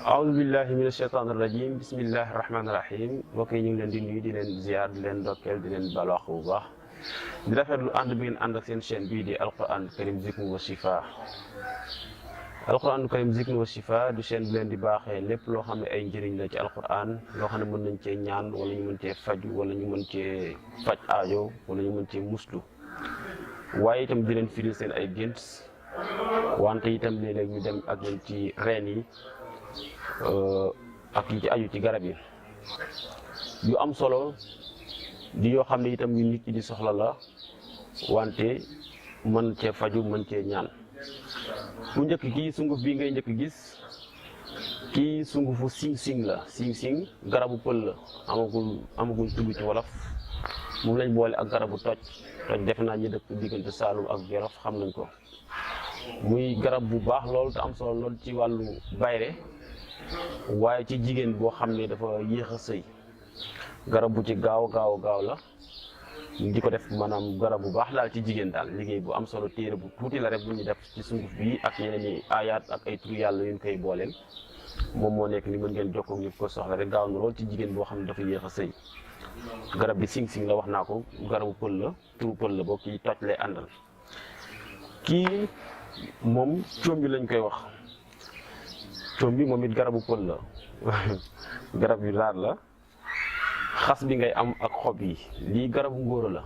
aoudu billahi min asheytaan irrajim bismillahi rahmaani rahim mbokk yi ñu ngi leen di nuyu di leen ziar di leen ndokkeel di leen balu àq bu baax di rafetlu ànd bi ngeen ànd ak seen chaîne bii di alquran karim zikr wa shifa. alquran karim zikr wa shifa du chaîne bi leen di baaxee lépp loo xam ne ay njëriñ la ci alquran loo xam ne mën nañ cee ñaan wala ñu mën cee faju wala ñu mën cee faj aajo wala ñu mën cee muslu, waaye itam di leen firil seen ay gént, wante itam léeg-léeg ñu dem ak leen ci reen yi ak yi ci aju ci garab yi yu am solo di yoo xam ne itam ñu nit ñi di soxla la, wante mën cee faju mën cee ñaan. bu njëkk kii sunguf bii ngay njëkk gis kii sungufu sing-sing la. sing-sing garabu pël la, amagul tudd ci wolof. moom lañ boole ak garabu toj defe naa ñi dëkk diggante Saalum ak Jolof xam nañ ko. muy garab bu baax loolu te am solo loolu ci wàllu bayre, waaye ci jigéen boo xam ne dafa yéex a sëy. garab bu ci gaaw la di ko def maanaam garab bu baax daal ci jigéen daal. liggéey bu am solo, téere bu tuuti la rek bu ñu def ci sunguf bi ak yeneen i ayaat ak ay tur yàlla yu ñu koy booleel. moom moo nekk ni mën ngeen jokkoo ñu ko soxla rek, gaaw na lool ci jigéen boo xam ne dafa yéex a sëy. garab bi sing-sing la wax naa ko, garabu pël la, turu pël la boo kii toj lay àndal. kii moom coom bi lañ koy wax. coom bi moom it garabu pël la garab yu raar la. xas bi ngay am ak xob yi, lii garabu ngóora la.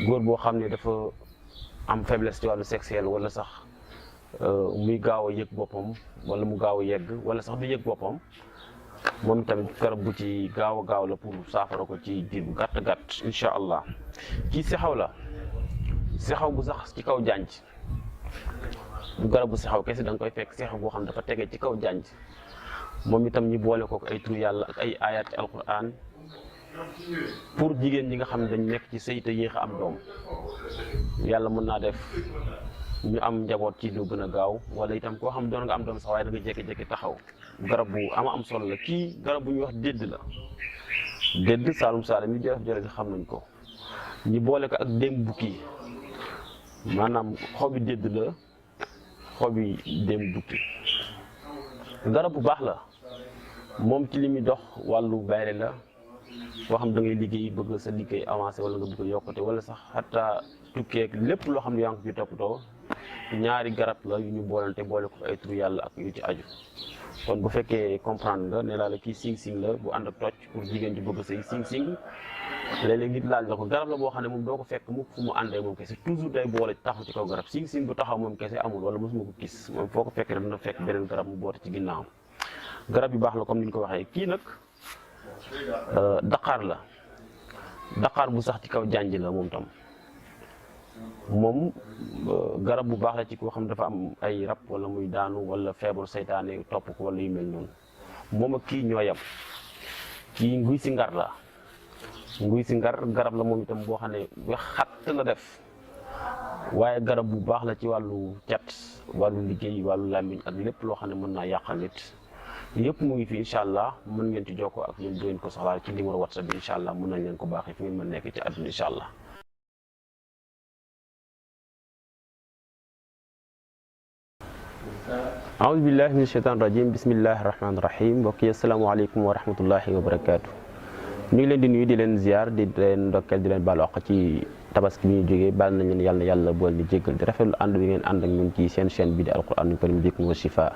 góor boo xam ne dafa am faiblesse ci wàllu sexuel, wala sax muy gaaw a yëg boppam, wala mu gaaw a yegg, wala sax du yëg boppam. moom tamit garab bu ci gaaw la pour saafara ko ci diir bu gàtt incha allah. kii sexaw la, sexaw bu sax ci kaw jànj. bu garab bu sexaw kese da nga koy fekk sexaw boo xam ne dafa tege ci kaw jànj. moom itam ñu boole ko ay tur yàlla ak ay ayat ci alquran pour jigéen ñi nga xam ne dañ nekk ci sëy te yéex a am doom. yàlla mën naa def ñu am njaboot ci lu gën a gaaw, wala itam koo xam doon nga am doom sax waaye da nga jékki-jékki taxaw. garab bu am solo la. kii garab bu ñuy wax dédd la. dédd saalum yi jolof xam nañ ko. ñu boole ko ak déem bukki, maanaam xobi dédd la, xobi déem bukki. garab bu baax la moom ci li muy dox wàllu bayre la. koo xam da ngay liggéey bëgg sa liggéey avancé, wala nga bëgg yokkute, wala sax xataa tukkeek lépp loo xam ne yaa ngi ko ci toppatoo. ñaari garab la yu ñu boolante boole ko ay tur yàlla ak yu ci aju. kon bu fekkee comprendre nga ne laa la kii sing-sing la bu ànd ak toj pour jigéen ji bëgg a sëy. sing-sing léeg-léeg nit laaj la ko, garab la boo xam ne moom doo ko fekk mukk fu mu àndee moom kese, toujours day boole taxaw ci kaw garab. sing-sing bu taxaw moom kese amul, wala mosuma ko gis. moom foo ko fekk rek dina fekk beneen garab mu boote ci ginnaawam. garab yu baax la comme ni ñu ko waxee. kii nag daqaar la. daqaar bu sax ci kaw jànj la moom tam. moom garab bu baax la ci koo xam dafa am ay rab, wala muy daanu, wala feebaru seytaane topp ko, wala yu mel noonu. moom ak kii ñoo yem. kii nguy si ngar la. nguy si ngar garab la moom itam boo xam ne xatt la def, waaye garab bu baax la ci wàllu cat, wàllu liggéey, wàllu làmmiñ ak lépp loo xam ne mën naa yàqal nit. yëpp mu ngi fi incha allah. mën ngeen ci jokkoo ak ñun, doon ko soxlaa ci numéro whatsapp bi incha allah. mën nañ leen ko baaxee fi ngeen mën nekk ci àdduna incha allah. aoudu billahi min sheytaan rajim bismillahi rahmaani rahim. mbokk yi asalaamaaleykum wa rahmatullahi wa barakaatu. ñu ngi leen di nuyu di leen ziar di leen ndokkeel di leen baal wax ci tabaski bi ñu jógee. baal nañ leen yàlla bool di jéggal di rafetlu ànd bi ngeen ànd ak ñun ci seen chaîne bi di alquran karim zikr wa shifa.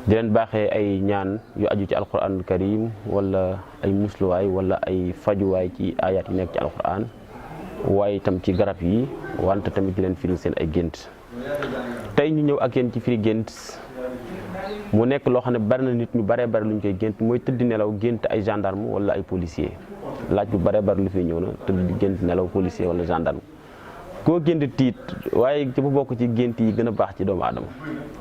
di leen baaxee ay ñaan yu aju ci alquran karim, wala ay musluwaay, wala ay fajuwaay ci ayat yi nekk ci alquran, waaye itam ci garab yi, wante tamit di leen firil seen ay gént. tey ñu ñëw ak yéen ci firi gént. mu nekk loo xam ne bari na nit ñu baree bari lu ñu koy gént, mooy tëdd nelaw gént ay gendarme wala ay policier. laaj bu baree bari lu fi ñëw na, tëdd gént nelaw policier wala gendarme. koo gént tiit, waaye ci bu bokk ci gént yi gën a baax ci doomu aadama.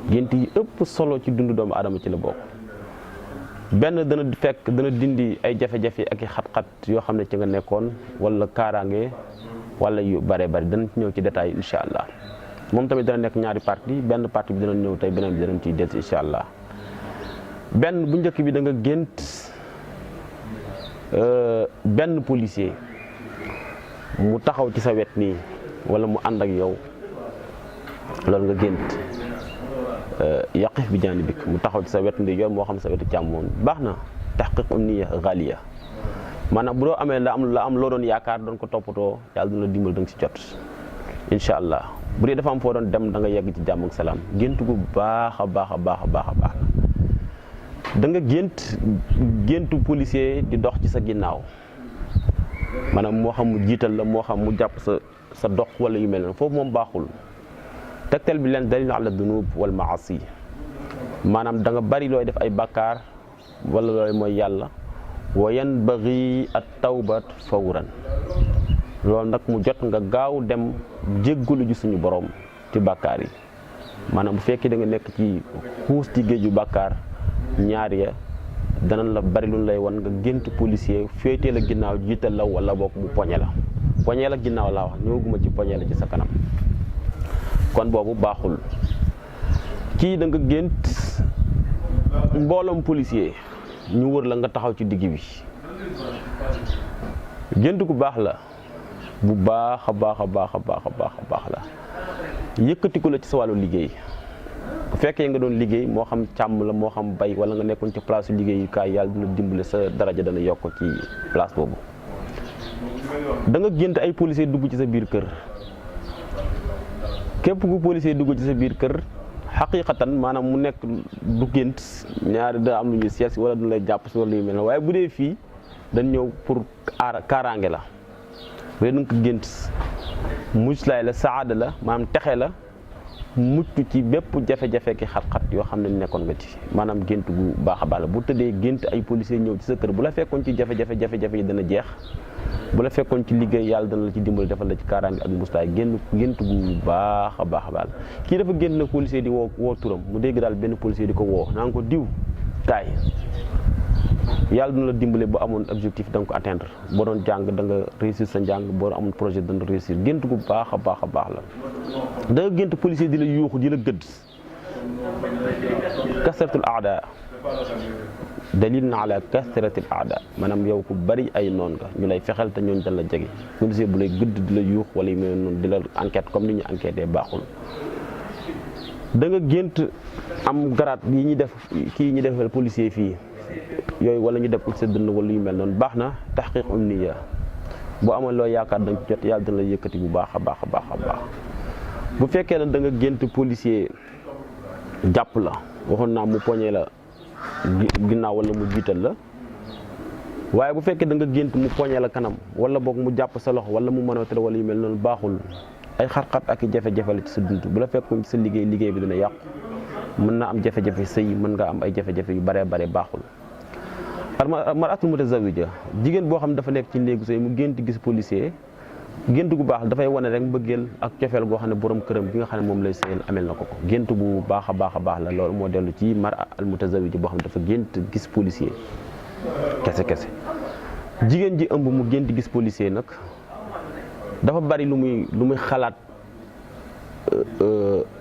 gént yi ëpp solo ci dundu doomu aadama ci la bokk. benn dana dindi ay jafe-jafe ak i xat-xat yoo xam ne ci nga nekkoon, wala kaaraange, wala yu baree bari. danañ ci ñëw ci détail incha allah. moom tamit dana nekk ñaari partie, benn partie bi dana ñëw tey, beneen bi danañ ciy des incha allah. benn bu njëkk bi da nga gént benn policier mu taxaw ci sa wet nii, wala mu ànd ak yow, loolu nga gént. yaqif bi janibik mu taxaw ci sa wetu ndijoor moo xam sa wetu càmmoñ baax na tahqiq umniya ghaliya maanaam bu doo amee la am loo doon yaakaar doon ko toppatoo yàlla dina la dimbal da nga ci jot incha allah bu dee dafa am foo doon dem da nga yegg ci jàmm ak salaam gént gu baax a baax a baax a baax a baax da nga géntu policier di dox ci sa ginnaaw maanaam moo xam mu jiital la moo xam mu jàpp sa dox wala yu mel noonu foofu moom baaxul tegtal bi leen dalil ala dunub wal maasi maanaam da nga bari looy def ay bàkkaar wala looy mooy yàlla wa yanbaghi at tawbat fawran loolu nag mu jot nga gaaw dem jéggalu ji suñu borom ci bàkkaar yi maanaam bu fekkee da nga nekk ci xuus ci géeju bàkkaar ñaar ya danañ la bari lu lay wan nga gént policier féetee la ginnaaw jiital la wala boog mu poñe la ginnaaw laa wax ñëwaguma ci poñe la ci sa kanam kon boobu baaxul kii da nga gént mbooloom policier ñu wër la nga taxaw ci digg bi gént gu baax la bu baax a baax a baax a baax a baax a baax la yëkkatiku la ci sa wàllu liggéey bu fekkee nga doon liggéey moo xam càmm la moo xam bay wala nga nekkoon ci place liggéeyukaay yàlla dina dimbale sa daraja dana yokk ci place boobu da nga gént ay policier dugg ci sa biir kër képp ku policier dugg ci sa biir kër xaqiqatan maanaam mu nekk du gént ñaari da am lu ñuy seet si wala du lay jàpp si wala yu mel ne waaye bu dee fii dañ ñëw pour kaaraange la bu dee da nga ko gént muclaay la saada la maanaam texe la mucc ci bépp jafe-jafe ki xat-xat yoo xam ne nekkoon nga ci maanaam gént gu baax a baax la bu tëddee gént ay policiers ñëw ci sa kër bu la fekkoon ci jafe-jafe yi dana jeex bu la fekkoon ci liggéey yàlla dana la ci dimbali defal la ci kaaraange ak mustaay gént gu baax a baax a baax kii dafa gént na policier di woo turam mu dégg daal benn policier di ko woo naan ko diw kaay yàlla dina la dimbale boo amoon objectif da nga ko atteindre boo doon jàng da nga réussir sa njàng boo amoon projet da nga réussir gént gu baax a baax a baax la da nga gént policier di la yuuxu di la gëdd kasratul aada dalil na ala kasratil aada maanaam yow ku bari ay noon nga ñu lay fexeel te ñooñu dañ la jege policier bu lay gëdd di la yuux wala yu mel noonu di la enquête comme ni ñu enquêté baaxul da nga gént am garaat yi ñuy def kii ñu defal policier fii yooyu wala ñu def ko sa dënn wala yu mel noonu baax na tahqiq umniya boo amoon loo yaakaar da nga jot yàlla dina la yëkkati bu baax a baax a baax a baax bu fekkee ne da nga gént policier jàpp la waxoon naa mu poñee la ginnaaw wala mu jiital la waaye bu fekkee da nga gént mu poñee la kanam wala boog mu jàpp sa loxo wala mu mën a tere wala yu mel noonu baaxul ay xat-xat ak i jafe-jafe la ci sa dund bu la fekkoon ci sa liggéey bi dina yàqu mën naa am jafe-jafe sëy mën nga am ay jafe-jafe yu bare baaxul maratul mutazawija jigéen boo xam ne dafa nekk ci néegu sëy mu gént gis policier gént gu baax dafay wane rek mbëggeel ak cofeel goo xam ne borom këram bi nga xam ne moom lay sëyal amel na ko gént bu baax a baax la loolu moo dellu ci mara al mutazawija boo xam ne dafa gént gis policier kese jigéen ji ëmb mu gént gis policier nag dafa bari lu muy xalaat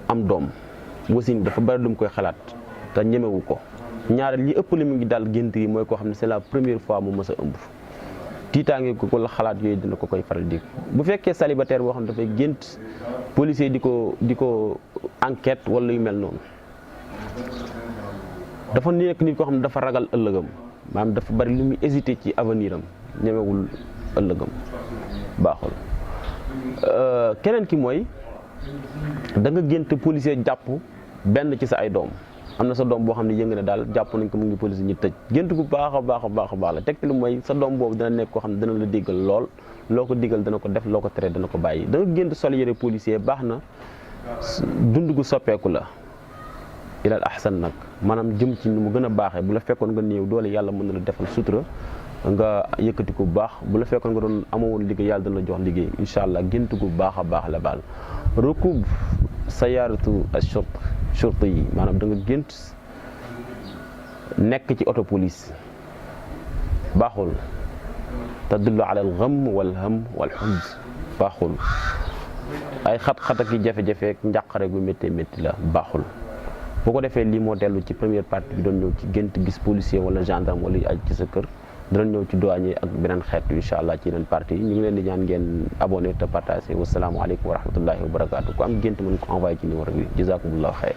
am doom wasin dafa bari lu mu koy xalaat te ñemewu ko ñaareel li ëpp li mu ngi daal gént yi mooy koo xam ne c'est la première fois mu mës a ëmb tiitaange ko wala xalaat yooyu dina ko koy faral di bu fekkee célibataire boo xam ne dafay gént policier di ko enquête wala yu mel noonu dafa nekk nit koo xam ne dafa ragal ëllëgam maanaam dafa bari lu muy hésité ci avenir am ñemewul ëllëgam baaxul keneen ki mooy da nga gént policier jàpp benn ci sa ay doom am na sa doom boo xam ne yëngu na daal jàpp nañ ko mu ngi police ñu tëj gént gu baax a baax la teg lu mooy sa doom boobu dana nekk koo xam ne dana la déggal lool loo ko diggal dana ko def loo ko tere dana ko bàyyi da nga gént sol yére policier baax na dund gu soppeeku la ilal ahsan nag maanaam jëm ci ni mu gën a baaxee bu la fekkoon nga néew doole yàlla mën na la defal sutura nga yëkkati ko bu baax bu la fekkoon nga doon amoon liggéey yàlla dana la jox liggéey incha allah gént gu baax a baax la baal rukub sayaaratu shurti yi maanaam da nga gént nekk ci auto police baaxul tadullu ala al gham wal ham wal huzn baaxul ay xat-xat ak jafe-jafe ak njàqare gu métti la baaxul boo ko defee lii moo dellu ci première partie bi doon ñëw ci gént gis policier wala gendarme wala yu aj ci sa kër danañ ñëw ci douanier ak beneen xeet incha allah ci yeneen partie yi ñu ngi leen di ñaan ngeen abonné te partagé wasalaamualeykum wa rahmatullahi wa barakaatu ku am gént mën ko envoyé ci numéro bi jazakumullahu xeyr